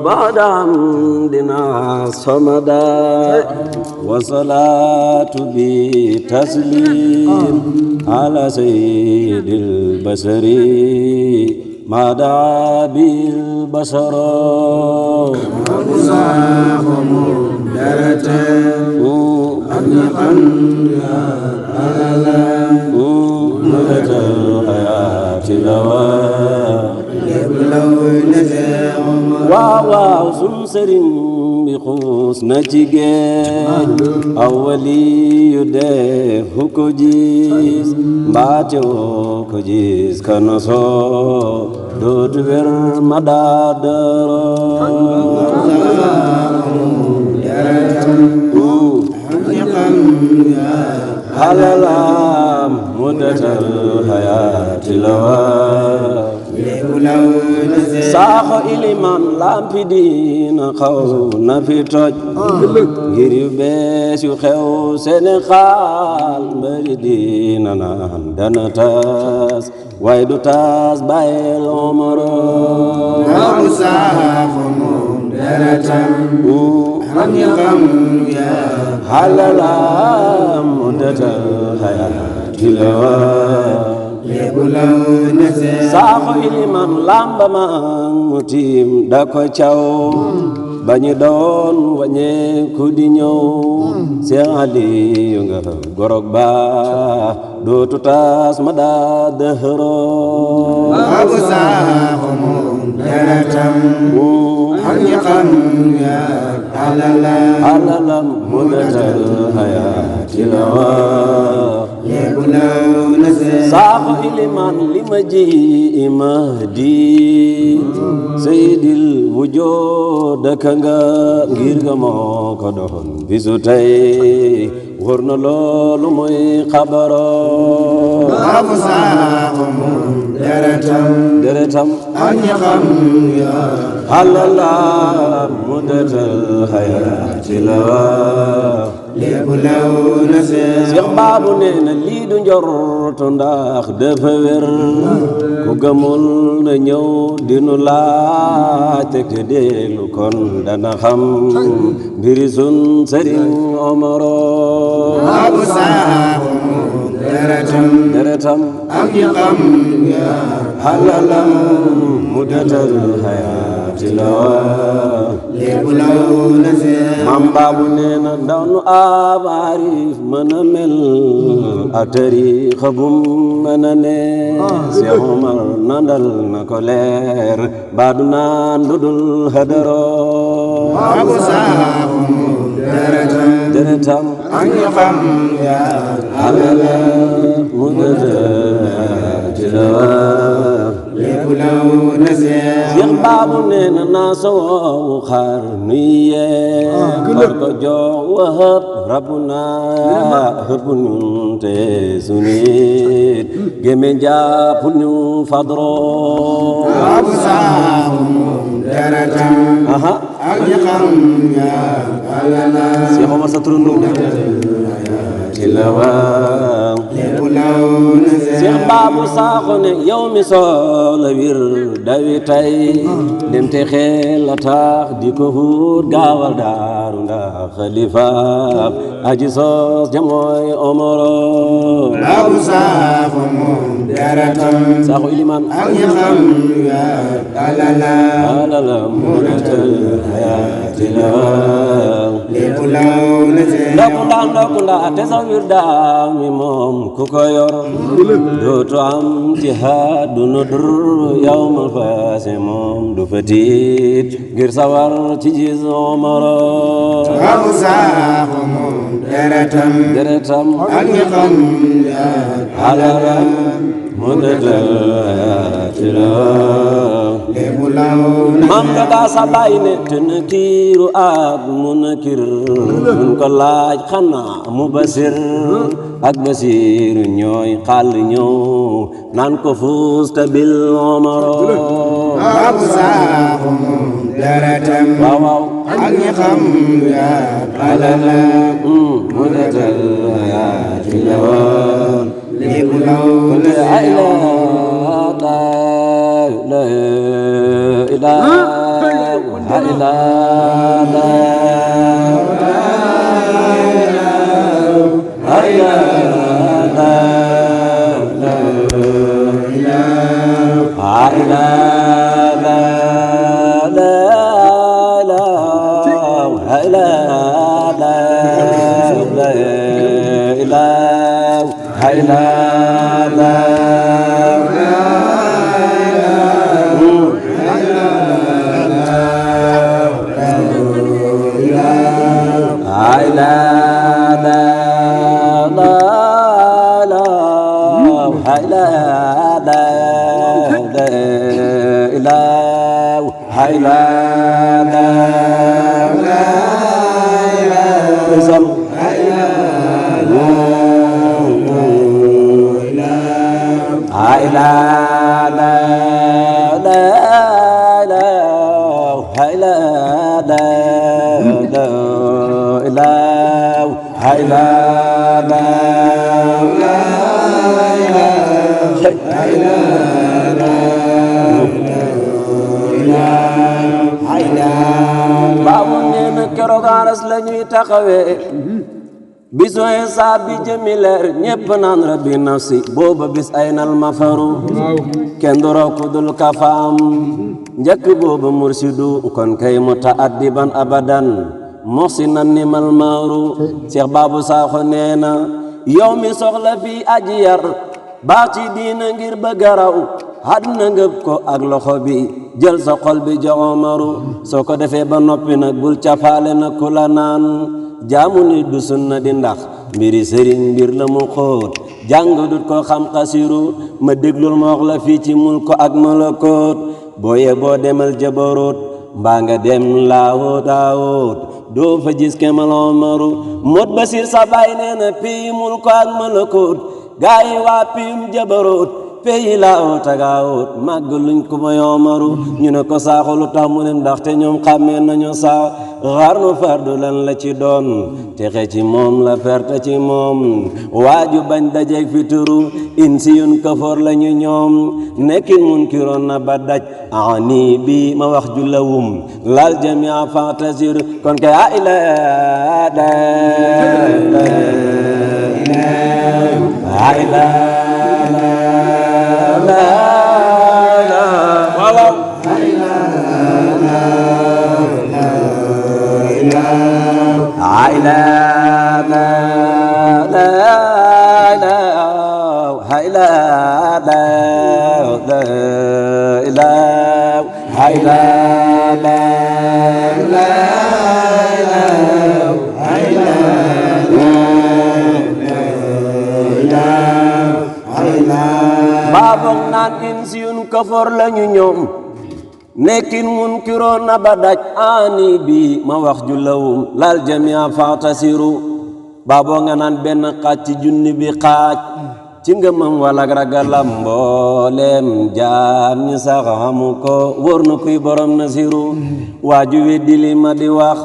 بعد عمدنا صمدا وصلاة بتسليم على سيد البشر ما دعا بالبشر ومصاحب درجة أنقا على مدة الحياة waaw sun sëriñ bi xuus na ci géej awali yu def ko gis mbaate woo ko gis kana soo dootu wer ma daadaro halalam mudatal hayati lawa saaxo iliman lampi diina xaw na fi toj ngir yu bees yu xew Sénégal mbari diina naan dana tas waaye du tas bàyyil Omaro waaw saaxo moom daratam xam ya xam ya halalam mudatal hayati lawa saaxo iliman lamba ma mu tiim da ko caw bañu doon wañe ku di ñëw Seex Aliyu nga gorog ba dootu taas ma daa dëhëro waaw saaxo moom daratam xam ya xam ya alalam mu datal hayaati la saaxo iliman li ma ji Mahdi Seydil wujud dëkk nga ngir nga moo ko doon bisu tey wóor na loolu mooy xabaro waaw saaxo moom deretam ak ñi xam ya halalam mu datal hayaati la Seex Baabu nee na lii du njortu ndax dafa wér ku gëmul na ñëw dinu laaj te ke déglu kon dana xam mbiri sun Sëriñ Omaro waaw saaxo deretam ak ñi xam ya halalam mu datal hayaati la Maam Baabu nee na ndaw nu ab arif mën a mel ak tariixa bum mën a ne Seex Omar nandal na ko leer baadu naan lu dul hadaro waaw saaxo moom deretam ak ñi xam ya halala mu dëdëti la Seex Baabu nee na naa soowu xaar nuy yee war ko jox wahab rabbuna hëpp ñun te sunit gémé jàpp ñu fadro waaw saaxo moom daratam ak ñi xam ya Seex Omar sa turandoo tilawa Seex Baabu Saaxo ne yow mi soola wir dawi tay dem te xel la tax di ko hut gaawal daaru ndax xalifa aji sos jamooy Omaro waaw saaxo moom daratam Saaxo iliman ak ñi xam ya alala munatal hayaati la ndokunda te sa wir daa mi moom ku ko yor dootu am ci àdduna dur yawmal faase moom du fa tiit ngir sawar ci gis Omaro waaw saaxo moom deretam ak ñi xam ya alala munatal hayaati la mam da daa sa baay ne te na kiiru ak munakir mun ko laaj xanaa mu basir ak basir ñooy xàll ñëw naan ko fuusta bil Omaro waaw saaxo moom deretam waaw ak ñi xam ya munatal hayaati la bisu hisaab bi jëmi leer ñépp naan rabbi nafsi booba bis aynal mafaru kenn du raw ku dul kafaam njëkk booba mursidu kon kay mutaaddiban abadan muhsinan nimal maaru Cheikh Babou Sakho nee na yow mi soxla fii aji yar baax ci diina ngir bëgg a raw àdduna ngëb ko ak loxo bi jël sa xol bi jox Omaru soo ko defee ba noppi nag bul cafaale na ku la naan jaamu nit du sunna di ndax mbiri sëriñ mbir la mu xóot jàng dut ko xam xasiru ma déglul ma wax la fii ci mul ko ak malakoot booye boo demal jabaroot mbaa nga dem laawóot aawóot doo fa gis kemal Omaru mot basir sa baay nee na pii mul ko ak malakoot gaa yi waa piim jabaroot peyi laawóot ak aawóot màgg luñ ko may Omaru ñu ne ko Sakho lu tax mu ne ndaxte ñoom xàmmee nañu saa xarnu fardu lan la ci doon texe ci moom la perte ci moom waaju bañ dajeeg fi turu insiyun kafoor lañu ñoom nekkin munkiroon na ba daj ani bi ma wax ju lawum lal jamia fantasir kon kay a ila da ila baabong naan insiyun kafoor lañu ñoom nekkin munkiroon na ba daj ani bi ma wax ju lawum lal jamia fantasiru baaboo nga naan benn xaaj ci junni bi xaaj ci ngëmam wala ragalam mboolem jaam ñi sax xamu ko wóor na kuy borom nasiru waaju weddi li ma di wax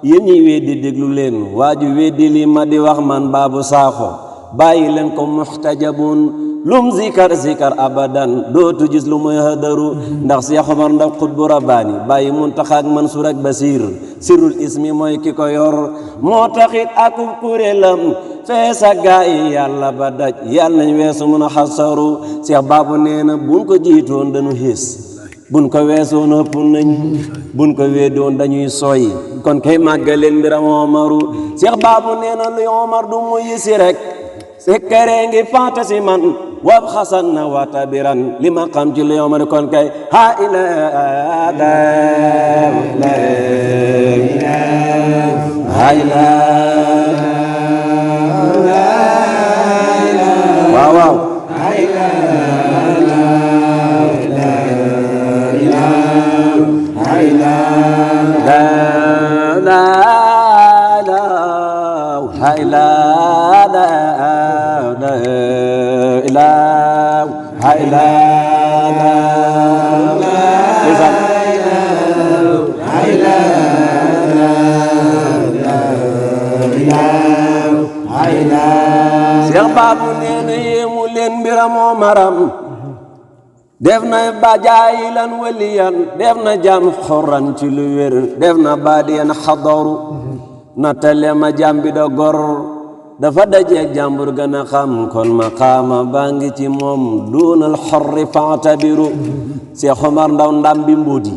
yéen ñi weddi déglu leen waaju weddi li ma di wax man Babou Sakho bàyyi leen ko muxtajabun lum zikar abadan dootu gis lu muy hadaru ndax Cheikh Omar ndax xutbu rabbaani bàyyi Muntaxa ak Mansuur ak Basiir sirul ismi mooy ki ko yor moo taxit akub kuréelam feesa gaa yi yàlla ba daj yàlla nañ weesu mun a xasaru Cheikh Babou nee na buñ ko jiitoon dañu xiis buñ ko weesoon ëpp nañ buñ ko weddoon dañuy soy kon kay màggaleen mbiram Omaru Cheikh Babou nee na luy Omar du mu yisi rek sekkere ngi fantasi man wab xasan na watabiran li ma xam ci luy Omar kon kay ha ila da ha ila waaw waaw Cheikh Babou nee na yéemu mbiram Omaram def na bajaayilan waliyan def na jam xorran ci lu wér def na baadiyan xadaru natale ma jambi do gor dafa dajeeg jàmbur gën a xam kon maqaama baa ngi ci moom duunal xorri faatabiru Seex Omar Ndaw ndam bi mbuuti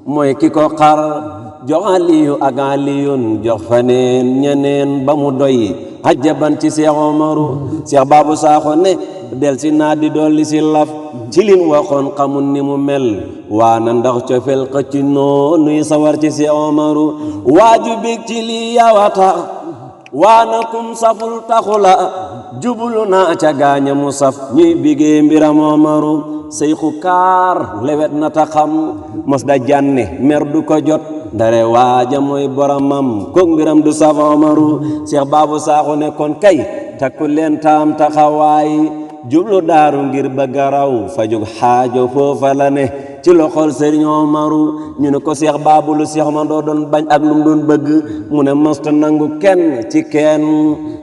mooy ki ko xar jox Aliyu ak Aliyun jox faneen ñeneen ba mu doy ajjaban ci Seex Omaru Seex Baabu Saaxo ne del si naa di dolli si laf ci lin waxoon xamul ni mu mel waa na ndax cofel xëcc noonuy sawar ci Seex Omaru waaju bég ci lii yawata waana kum saful taxula jubulu na ca gaaña mu saf ñuy bigee mbiram Omaru seyxu kaar lewet na ta xam mos da jànne mer du ko jot ndare waaja mooy boromam kook mbiram du saf Omaru Seex Baabu Saaxo ne kon kay takku leen taam taxawaay jublu daaru ngir bëgg a raw fajug xaajo foofa la ne ci loxol Sëriñ Omaru ñu ne ko Seex Baabu lu Seex Omar doon bañ ak lu mu doon bëgg mu ne mosta nangu kenn ci kenn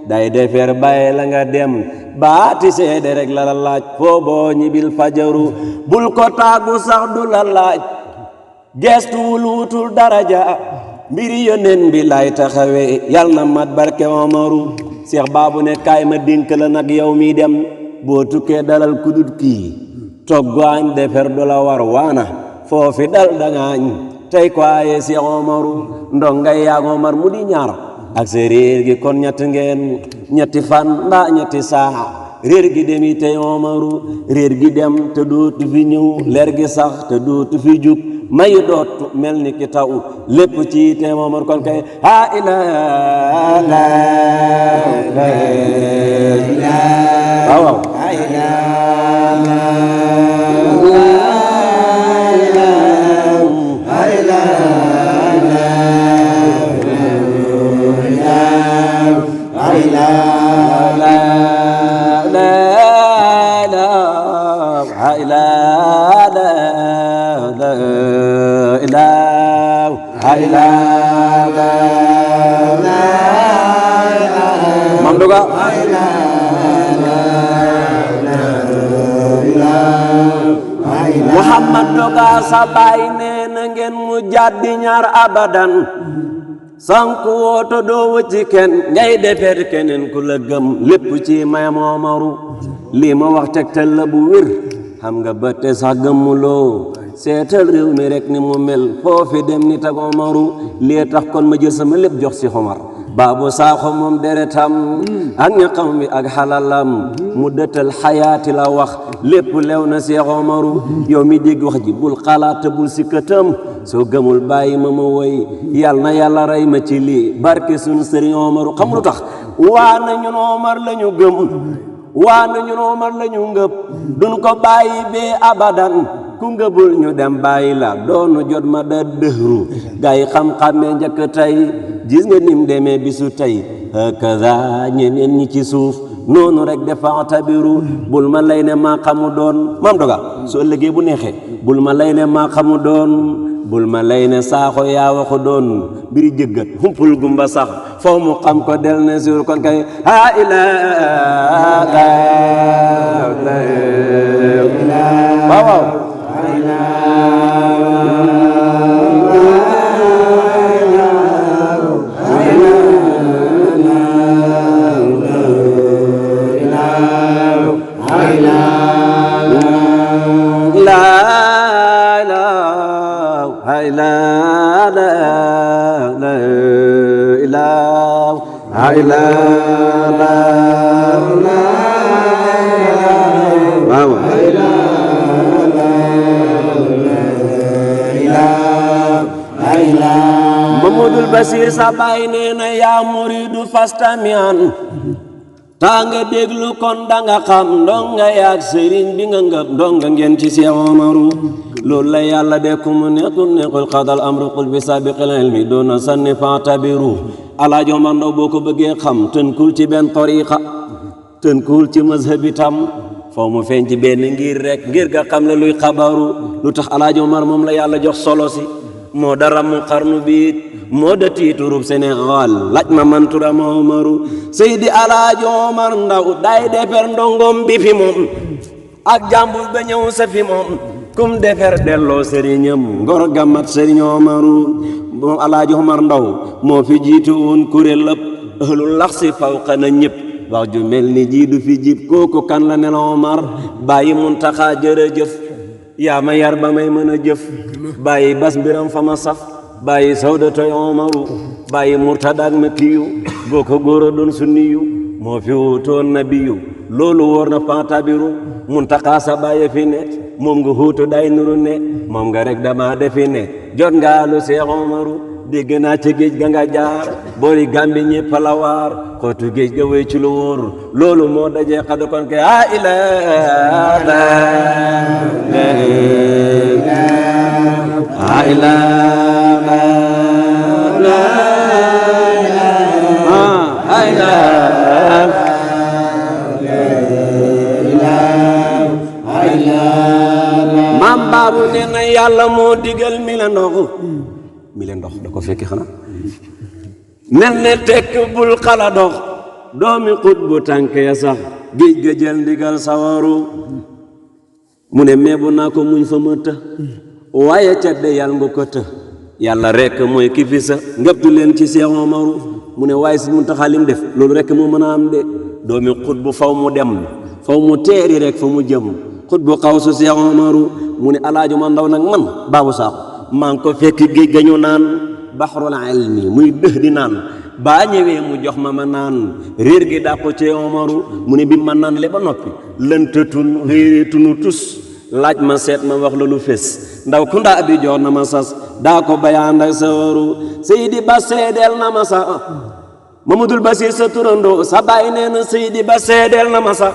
day defeer bàyyi la nga dem baati seede rek la la laaj foo boo ñibil fajaru bul ko tàggu sax du la laaj gestuwul wutul daraja mbiri yónneen bi lay taxawe yal na mat barke Omaru Seex Baabu ne kaay ma dénk la nag yow mi dem boo tukkee dalal kudut kii toggaañ defer du la war waana foofi dal dangaañ tey ko aye Seex Omaru ndongay yaag Omar mu di ñaar ak sa réer gi kon ñett ngeen ñetti fan mbaa ñetti saa réer gi demi tey Omaru réer gi dem te dootu fi ñëw leer gi sax te dootu fi jug mayu dootu mel ni ki taw lépp ci tey Omaru kon kay ha ilaa la waaw Mam Doga Muhammad Doga sa baay nee na ngeen mu jàddi ñaar abadan sanku wooto doo wëcci kenn ngay defeet keneen ku la gëm lépp ci mayam Omaru lii ma wax tegtal la bu wér xam nga ba te sax gëmmuloo seetal réew mi rek ni mu mel foofi dem ni tag Omaru lii tax kon ma jël sama lépp jox si Omar Baabu Saaxo moom deretam ak ñaqam bi ak xalalam mu dëtal xayaati la wax lépp lew na Seex Omaru yow mi dégg wax ji bul xalaat bul si këtam soo gëmul bàyyi ma woy yal na yàlla rey ma ci lii barke sun Sëriñ Omaru xam lu tax waa na ñun Omar la ñu gëm waa na ñun Omar la ñu ngëp duñ ko bàyyi bee abadan ku ngëbul ñu dem bàyyi la doonu jot ma da dëhru gaa yi xam-xamee njëkk tey gis nga nim demee bisu tey hakaza ñeneen ñi ci suuf noonu rek dafa tabiru bul ma lay ne maa xamu doon Maam Doga soo ëllëgee bu neexee bul ma lay ne maa xamu doon bul ma lay ne Saaxo yaa waxu doon mbiri jëggat humpul gumba sax foo mu xam ko del ne suur kon kay ha ilaa waaw waaw Mamadul Basir sa baay nee na yaa muridu fastamian taa nga déglu kon danga xam ndonga yaag sëriñ bi nga ngëp ndonga ngeen ci Seex Omaru loolu la yàlla de ku mu neexul neexul xadal amru qul bi sabiqil ilmi doona sanni fatabiru Alaaji Omar Ndaw boo ko bëggee xam tënkul ci benn tariqa tënkul ci mazhab itam foo mu feeñ ci benn ngir rek ngir nga xam ne luy xabaru lu tax Alaaji Omar moom la yàlla jox solo si moo dara mu xarnu biit moo da tiiturub Sénégal laaj ma man turam Omaru Seydi Alaaji Omar Ndaw day defer ndongom bi fi moom ak jàmbur ba ñëw sa fi moom kum defer delloo sëriñam ngor gamat sëriñ Omaru moom Alaaji Omar Ndaw moo fi jiitu woon kuréel lëpp ëhlul lax si fawqa na ñëpp wax ju mel ni jii du fi jib kooku kan la nel Omar bàyyi Muntaxa jërëjëf yaa ma yar ba may mën a jëf bàyyi bas mbiram fa ma saf bàyyi sawdatoy Omaru bàyyi murtada ak ma kiyu boo ko góor a doon sunniyu moo fi wuutoon nabiyu loolu wóor na patabiru Muntaxa sa bàyyi fi ne moom nga huutu day nuru ne moom nga rek dama defi ne jot nga lu Seex Omaru dégg naa ca géej ga nga jaar boori Gambi ñépp la waar xootu géej ga wéy ci lu wóor loolu moo dajee xadu kon ke a ilaa maam baabu nee na yàlla moo digal mi la ndox da ko fekki xanaa mel ne tekk bul xala dox doomi xut bu tànk ya sax géej ga jël ndigal sawaru mu ne meebu naa ko muñ fa ma të waaye ca de yàlla nga ko të yàlla rekk mooy ki fi sa ngëptu leen ci Seex Omaru mu ne waaye si Muntaxa lim def loolu rekk moo mën a am de doomi xut bu faw mu dem faw mu teeri rek fa mu jëm xut bu xaw su Seex Omaru mu ne Alaaji Omar Ndaw nag man Baabu Saaxo maa ngi ko fekk géej ga ñu naan baxrul ilmi muy dëx di naan baa ñëwee mu jox ma naan réer gi dàqu ci Omaru mu ne bi ma naan le ba noppi lëntatun réeréetunu tus laaj ma seet ma wax la lu fés ndaw ku ndaa bi jox na ma sas daa ko bayaan ak sawaru Seydi Ba seedeel na ma sa Mamadul Basiir sa turandoo sa baay nee na Seydi Ba seedeel na ma sa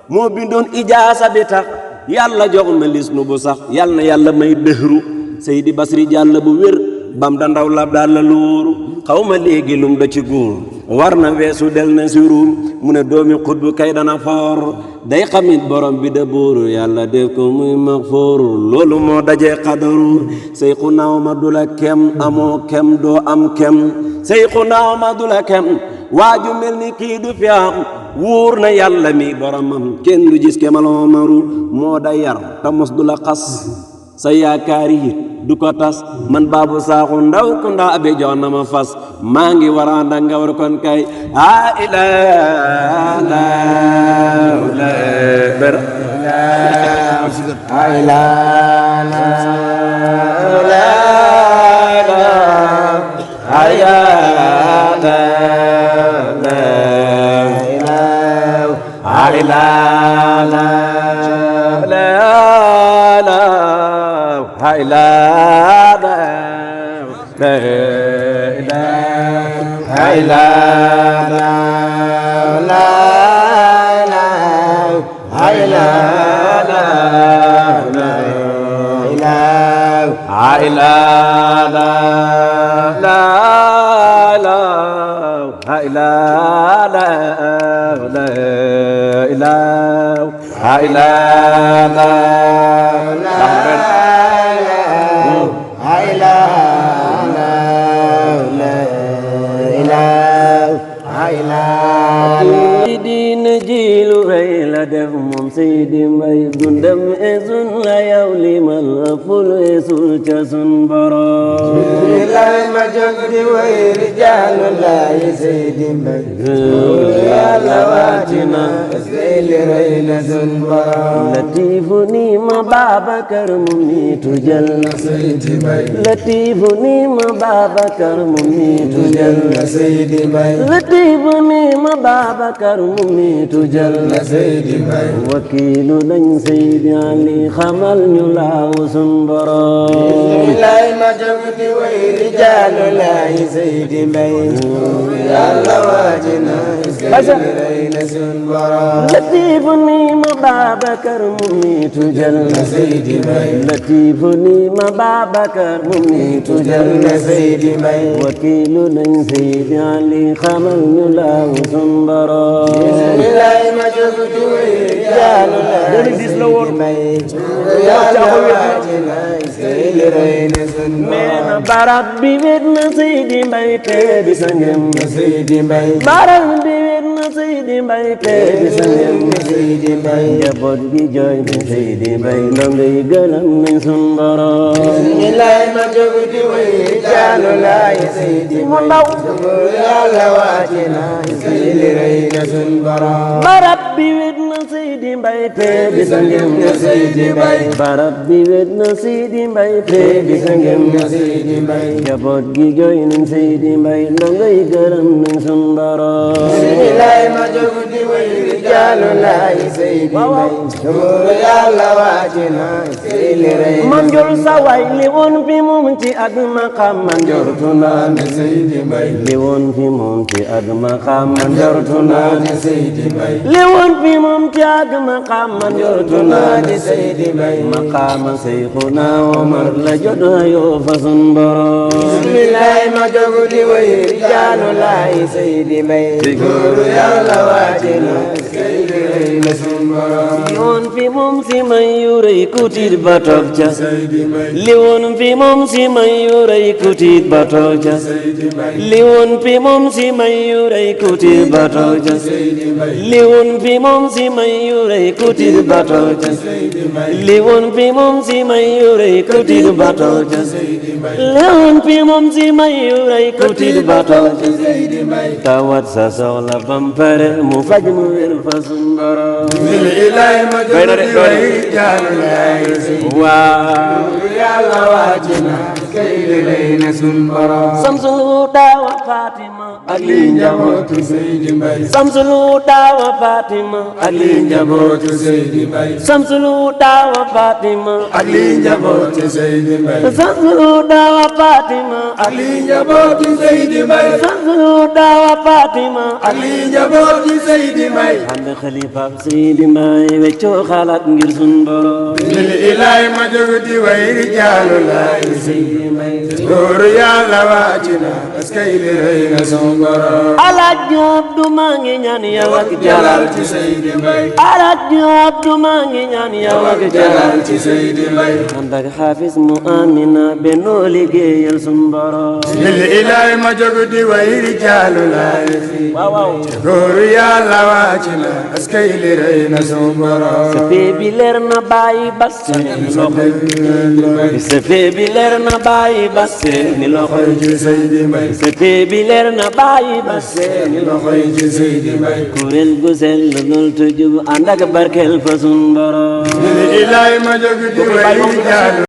moo bindoon ijaasa bi tax yàlla jox ma lis nu bu sax yàlla na yàlla may dëhru Seydi Basri jàll bu wér bam da ndaw lab daal la luuru xaw ma léegi lum da ci góor war na weesu del na si ruum mu ne doomi xut bu kay dana foor day xamit borom bi da bóoru yàlla def ko muy maxfooru loolu moo dajee xadaru Seyxu naaw ma du la kem amoo kem doo am kem Seyxu naaw ma du la kem waaju mel ni kii du fi am wóor na yàlla mi boromam kenn du gis kemal Omaru moo da yar te mos du la xas sa yaakaari it du ko tas man Baabu Saaxo Ndaw ku ndaa abe jox na ma fas maa ngi waraanda nga war kon kay a ilaa diina jiilu rëy la def moom Seydi Mbay dundam esun la yow limal ful esul ca sun borom lay ma jóg di way rijaalu laay Seydi Mbay yàlla waatina li rëy la sun borom latiifu ni ma Babakar mu niitu jël na Seydi Mbay latiifu ni ma Babakar mu niitu jël na Seydi Mbay latiifu ni ma Babakar mu niitu jël na Seydi Mbay wakiilu lañ Seydi Ali xamal ñu laaw sun borom lay ma jóg di way rijaalu laay Seydi Mbay yàlla waajina rëy na sun borom latiifu ni ma Babakar mu niitu jël na Seydi Mbay latiifu ni ma Babakar mu niitu jël na Seydi Mbay wakiilu lañ Seydi Ali xamal ñu laaw sun borom lay ma jóg di way rijaalu laay Seydi Mbay yàlla waajina rëy na sun borom meena barab bi wet na Seydi Mbay te bi sa ngem Seydi Mbay barab bi wet na Seydi Mbaye pee bi sangam na Seydi Mbaye njaboot gi jooy na Seydi Mbaye ndongo yi gërëm nañ sun borom bismillah ma jóg di way jaalu laay Seydi mu ndaw yàlla wàcce na Seydi rey na sun borom barab bi wet na Seydi Mbaye pee bi sangam na Seydi Mbaye barab bi wet na Seydi Mbaye pee bi sangam na Seydi Mbaye njaboot gi jooy nañ Seydi Mbaye ndongo yi gërëm nañ sun borom bismillah ma jóg di way jaalu laay Seydi Mbaye yàlla wàcce na Seydi rey man jol sa waay li woon fi moom ci ak maqam man jortu naa ne Seydi Mbaye li woon fi moom ci ak maqam man jortu naa ne Seydi Mbaye li woon fi moom ci ak maqam man jortu naa ne Seydi Mbaye maqama Seyxuna Omar la jot yoo fa sun borom bismillah ma jóg di way jaalu laay Seydi Mbaye góoru yàlla wàcce na Seydi rey na sun borom li woon fi moom si may yu rëy ku tiit ba toog ca li woon fi moom si may yu rëy ku tiit ba toog ca li woon fi moom si may yu rëy ku tiit ba toog ca li woon fi moom si may yu rëy ku tiit ba toog ca li woon fi moom si may yu rëy ku tiit ba toog ca li woon fi moom si may yu rëy ku tiit ba toog ca tawat sa soxla bam pare mu faj mu wér fa sun borom bismillah ma jóg di way jaalu laay Seydi waaw yàlla wàcce na Seydi rey na sun borom Samsul daawa Fatima ak li njabootu Seydi Mbaye Samsul daawa Fatima ak li njabootu Seydi Mbaye Samsul daawa Fatima ak li njabootu Seydi Mbaye Samsul daawa Fatima ak li njabootu Seydi Mbaye Samsul daawa Fatima ak li njabootu Seydi Mbaye ànd xalifa Seydi Mbaye weccoo xalaat ngir sun borom bismillah ma jóg di way jaalu laay Seydi Mbaye góoru yàlla wàcce na Seydi rey na sun borom Alaaji Abdu maa ngi ñaan yow ak jalal ci Seydi Mbaye Alaaji Abdu maa ngi ñaan yow ak jalal ci Seydi Mbaye ànd ak xaafis mu Amina bennoo liggéeyal sun borom bismillah ma jóg di way jaalu laay waaw waaw góoru yàlla wàcce na Seydi rey na sun borom sëfee bi leer na bàyyi bas seeni loxo sëfee bi leer na bàyyi bas seeni loxo ci Seydi Mbaye sëfee bi leer na bàyyi bas seeni loxo ci Seydi Mbaye kuréel gu sell lool te jub ànd ak barkeel fa sun borom bismillah ma jóg di way jaalu